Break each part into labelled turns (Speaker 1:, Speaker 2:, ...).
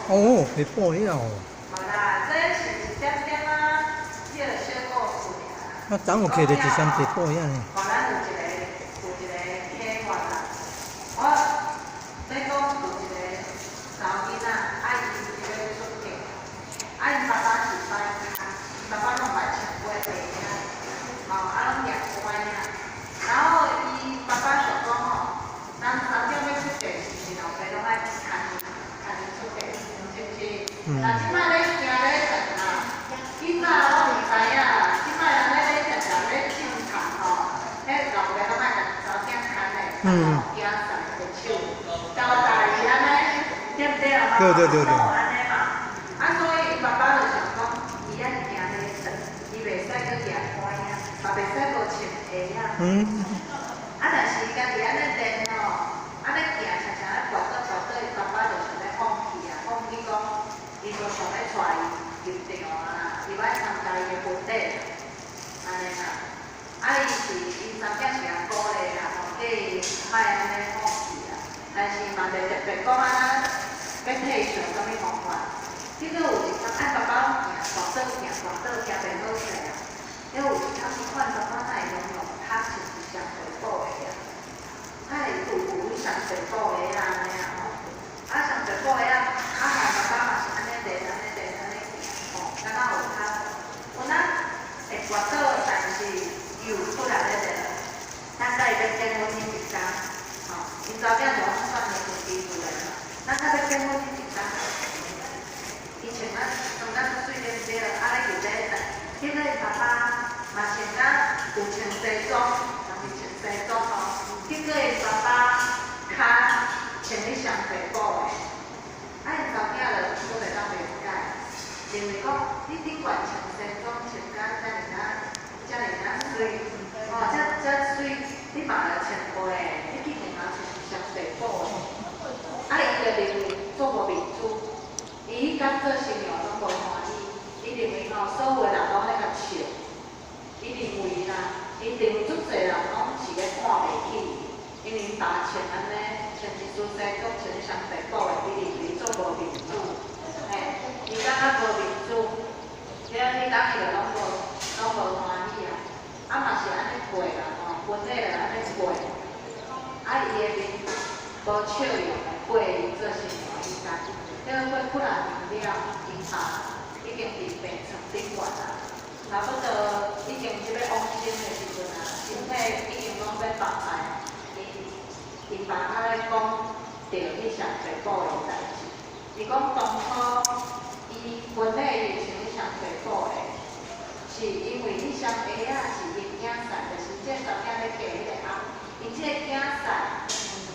Speaker 1: 哦，白布遐哦。
Speaker 2: 無啦，這是一點點仔，彼个小故事爾啦。
Speaker 1: 我昨有揢著一雙白布遐呢。
Speaker 2: 予咱有一個啟發啦。我欲講有一個查某囡仔，啊伊是欲出嫁，啊𪜶爸爸是擺跤，𪜶爸爸攏擺穿過鞋仔，吼，啊攏舉拐仔。然後伊爸爸想講吼，咱查某欲出嫁是毋是老爸攏愛牽牽伊出嫁，是毋是？
Speaker 1: 嗯。
Speaker 2: 若這擺咧行咧食啊，以早我毋知影，這擺人咧咧食食咧種田吼，彼老爸攏愛共查某囝牽的，囝婿的手，交代伊按呢，對毋對？
Speaker 1: 對對對對。
Speaker 2: 攏按呢嘛。啊，所以𪜶爸爸就想講，伊愛行咧轉，伊袂使閣舉拐仔，嘛袂使無穿鞋仔。啊，但是伊家己按呢練吼，按呢行，常常咧跋倒跋倒，𪜶爸爸就想欲放棄啊，放棄講，伊無想欲帶伊入場啊啦，伊欲參加伊的婚禮，按呢啦。啊，伊是𪜶查某囝是共鼓勵啦，吼，叫伊莫按呢放棄啊。但是嘛袂特別講按怎欲退場啥物方法。結果有一工，啊爸爸攏行跋倒行跋倒行袂好勢啊。了有一工伊看爸爸哪會攏用跤穿一雙白布鞋啊？哪會有彼雙白布鞋仔按呢啊吼？啊，雙白布鞋仔，啊，爸爸嘛是按呢練按呢練按呢行吼，敢若有較有哪會跋倒，但是伊有出來咧練。咱佮伊欲結婚彼一工，吼，𪜶查某囝就講算了，順其自然嘛。咱佮欲結婚彼一工，伊穿啊穿甲足媠對毋對？啊咧入咧等，結果𪜶爸爸嘛穿甲有穿西裝，嘛是穿西裝吼。結果𪜶爸爸跤穿彼雙白布的，啊𪜶查某囝就閣袂當理解，認為講你頂懸穿西裝穿甲遮爾仔遮爾仔媠，吼，遮遮媠，你嘛來穿白的，你竟然通穿一雙白布的，啊伊就認為足無面子，伊彼工做新娘攏無歡喜，伊認為吼所有的人攏咧共笑，伊認為啦，伊認為足濟人攏是咧看袂起伊，因為𪜶爸穿按呢，穿一身西裝，穿一雙白布的，伊認為足無面子，嘿，伊感覺無面子，了彼工伊就攏無歡喜啊，啊嘛是按呢過啦吼，婚禮就按呢過，啊伊的面無笑容的過伊做新娘彼工，了過幾若年了，𪜶爸已經佇病床頂懸啊，差不多已經是欲往生的時陣啊，身體已經攏欲放來，𪜶爸較咧講著彼雙白布的代誌。伊講當初伊婚禮伊穿彼雙白布的，是因為彼雙鞋仔是𪜶囝婿，就是這查某囝咧嫁彼個翁，𪜶這個囝婿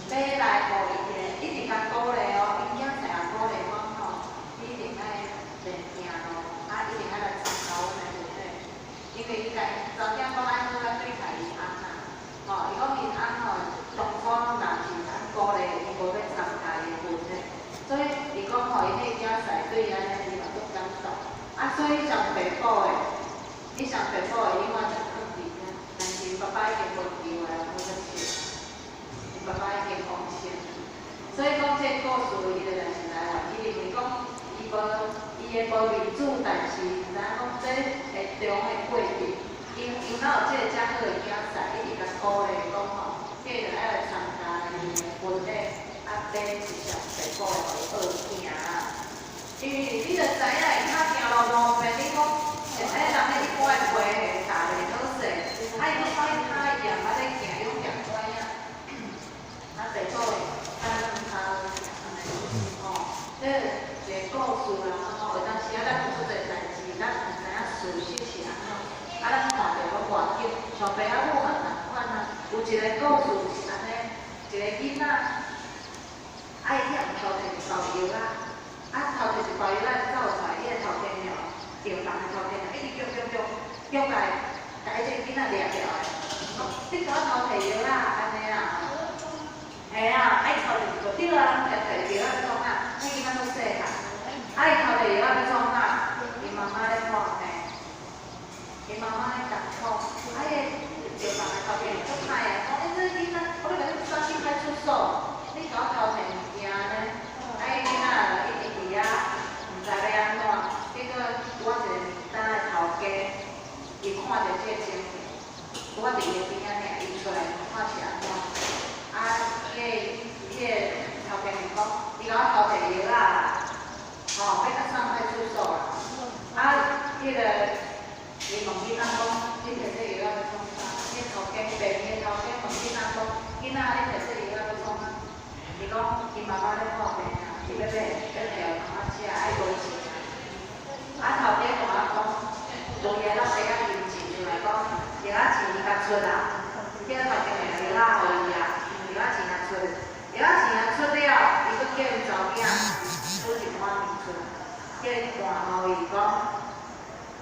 Speaker 2: 買來予伊的，一直共鼓勵哦，𪜶囝婿也鼓勵講吼，你一定愛練行路，啊一定愛來參加阮的婚禮，因為伊共查某囝講愛好來對待𪜶翁啊，吼，伊講𪜶翁吼當初若是按鼓勵伊無欲參加伊的婚禮，所以伊講吼，伊彼個囝婿對伊按呢，伊嘛足感動，啊所以彼雙白布的，彼雙白布的永遠就囥佇遐，但是𪜶爸爸已經無救啊，無得笑，𪜶爸爸已經往生，所以講這個故事伊就就是來源，伊認為講伊無伊的無面子，但是毋知影講這會中的過程，因因哪有這個遮好的囝婿，一直共鼓勵講吼，叫伊著愛來參加伊的婚禮，啊買一雙白布的予伊學行啊。因為你著知影伊跤行路無便，你講像彼人咧一般的皮鞋踏袂好勢，啊伊講伊跤伊也毋捌咧行，攏行拐仔，啊白布的較兩跤行按呢，吼，這一個故事啦吼，有當時啊咱有足濟代誌，咱毋知影事實是按怎，啊咱看著攏偌緊，像爸仔母嘛仝款啊，有一個故事是按呢，一個囡仔，啊伊去予偷摕一包藥仔，啊偷摕一包藥仔走出來，伊的頭家娘，著人的頭家娘一直叫叫叫，叫來共彼這個囡仔掠牢的，講你共我偷摕藥仔，按呢啦，嘿啊，啊伊偷摕一包，對啊，人摕摕藥仔欲創啥？彼囡仔足細漢，啊伊偷摕藥仔欲創啥？伊媽媽咧看病，伊媽媽咧艱苦，啊伊個著人的頭家娘足歹啊，講你這個囡仔，我欲共你抓去派出所，你共我偷摕物件呢？頭摕藥仔啦，吼，欲佮送派出所啦。啊，彼个伊問囡仔講，你摕這藥仔欲創啥？彼頭家病的頭家問囡仔講，囡仔你摕這藥仔欲創啥？伊講，伊媽媽咧看病啊，伊欲買欲摕予媽媽食，愛無錢啊。啊，頭家共我講，從伊老爸仔金錢出來講，藥仔錢伊共出啦，叫頭家摕藥仔予伊啊，藥仔錢也出，藥仔錢也出了，伊閣叫𪜶查某囝煮一碗麵出來，叫伊換予伊講，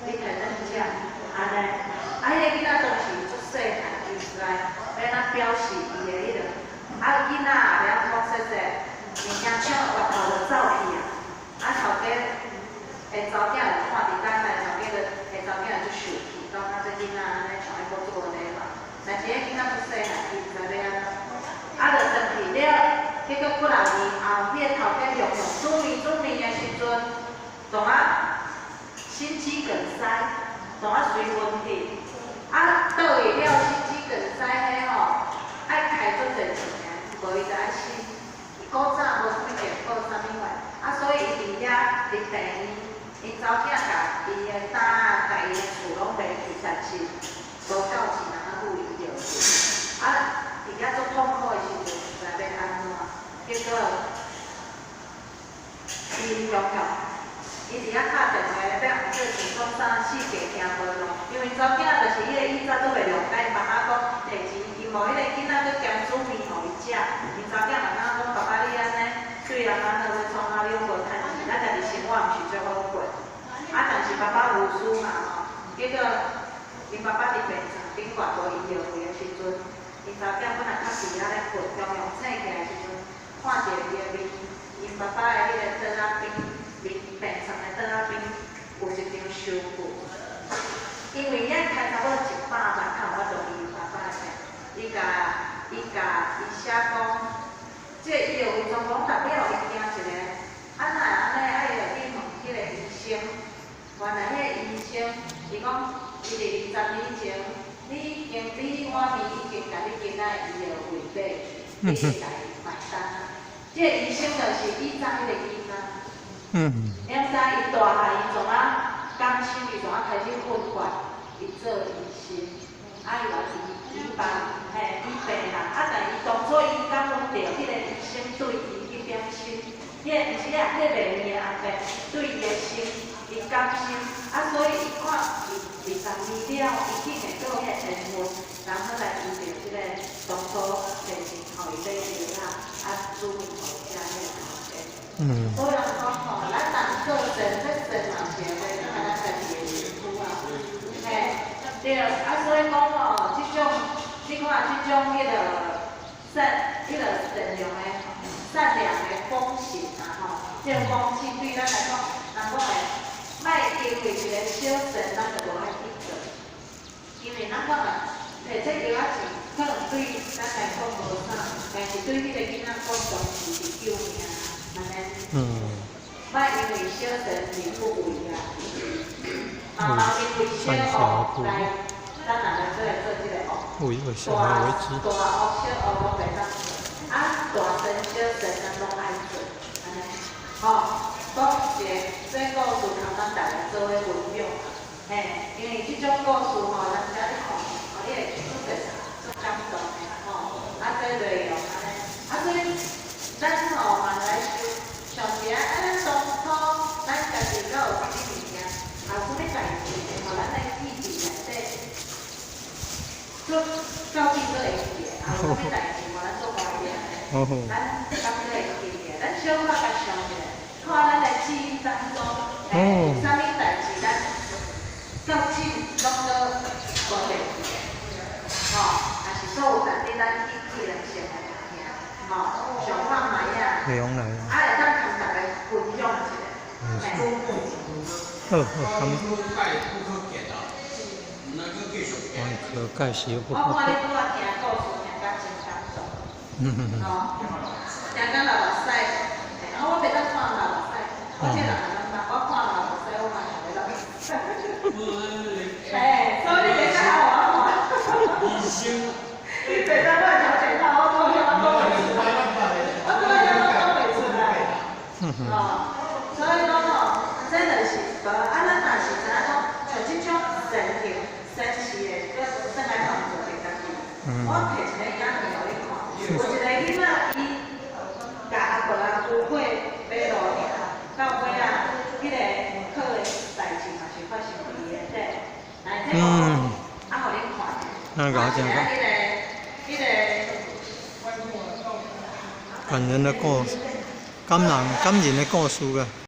Speaker 2: 你摕轉去食，按呢，啊，彼個囡仔當時足細漢，伊毋知欲按怎表示伊的彼個，啊，囡仔也袂曉講說說，物件搶越頭就走去啊，啊，頭家的查某囝就看佇等待，頭家就的查某囝就足受氣，講啊這囡仔按呢像彼個足無禮貌，但是彼囡仔足細漢，伊毋知欲按怎，啊，就轉去了，結果幾若年後，彼個頭家陸續煮麵煮麵的時陣，當啊心肌梗塞，當啊隨溫去，啊，倒去了心肌梗塞彼吼，愛開足濟錢的，無伊就愛死。伊古早無啥物健保啥物款，啊，所以伊佇遐佇病院，𪜶查某囝共伊的擔仔，共伊的厝攏賣去，但是無夠錢通啊付醫療費。啊，佇遐足痛苦的時陣，毋知欲按怎，結果伊用用，伊佇遐敲電話欲叫想講啥四界聽無路，因為查某囝就是彼個以早足袂諒解爸爸講摕錢，伊無彼個囡仔閣兼煮麵予伊食，𪜶查某囝嘛感覺講爸爸你按呢對人啊好欲創啥，你攏無趁錢，咱家己生活毋是足好過。啊，但是爸爸無私嘛吼，結果𪜶爸爸佇病床頂懸無醫藥費的時陣，𪜶查某囝本來較佇遐咧睏，中央醒起來的時陣，看著伊的面，𪜶爸爸的彼個桌仔邊，面病床的桌仔邊有一張收據，因為遐開差不多100萬，較有法度醫爸爸的病，伊共伊寫講，這個醫藥費全部攏達了，伊驚一個，啊哪會按呢？啊伊就去問彼個醫生，原來彼個醫生，伊講伊佇20年前，你已經你我面已經共你囡仔的醫藥費買去，你會來買單啊。這個醫生就是以早彼個囡仔。你知伊大漢伊從啊感心，伊從啊開始奮發，伊做醫生，啊伊來醫醫病，嘿，醫病人，啊但伊當初伊感恩著彼個醫生對伊彼點心，彼個毋是啊，彼個賣麵的阿伯對伊的心，伊感心，啊所以伊看伊20年了，伊竟會閣有彼個緣分，然後來伊著這個當初摕錢予伊買藥仔，啊煮麵予伊食彼個頭家。所以人講吼，咱人做善，這善嘛是會回轉來咱家己的身軀啊。嘿，對，啊，所以講吼，這種你看這種彼個善，彼個善良的、善良的風行啊吼，這個風氣對咱來講，人講的，莫因為一個小善，咱就無愛去做，因為咱可能摕這藥仔錢，可能對咱來講無啥，但是對彼個囡仔講，當時是救命啊，按呢。莫因為小善而不為啊，嘛別因為小惡來，咱若來做來做這個惡。
Speaker 1: 為為小而為之。
Speaker 2: 大惡小惡攏袂當做，啊大善小善咱攏愛做，按呢，吼，講一個這故事通咱逐家做伙分享，嘿，因為這種故事吼，人家咧看，吼，你會足濟足感動的，吼，啊這內容按呢，啊所以咱吼嘛來想，想一下，啊咱當初咱家己敢有啥物物件，有啥物代誌，吼，咱來記佇內底，做到底閣會記的，啊有啥物代誌吼，咱做歡喜的，咱感覺會記的，咱小可共想一下，看咱的記憶當中，有啥物代誌咱到今攏閣無袂記的，吼，也是說有當時咱去去人先來聽，吼，想看覓仔，
Speaker 1: 袂用來
Speaker 2: 啊會當同逐家分享一下，嘿。
Speaker 1: 好好，咁。可蓋世又不可
Speaker 2: 我看你拄仔聽故事聽甲真感動，吼，聽甲流目屎，啊我袂當看流目屎，我這人會當我看流目屎我嘛想欲流目屎。嘿，所以你袂使予我看。你袂使我頭前頭，我拄仔遐講袂出來，我拄仔遐講袂出來。我摕一个影片予你看，有一個囡仔伊共阿伯阿姑伙買路行，到尾仔，彼個門口的代誌嘛是發生佇伊的底。來，這個啊，予恁看者。
Speaker 1: 那個好講
Speaker 2: 彼個，彼個。
Speaker 1: 感人的故事，感人感人的故事啊。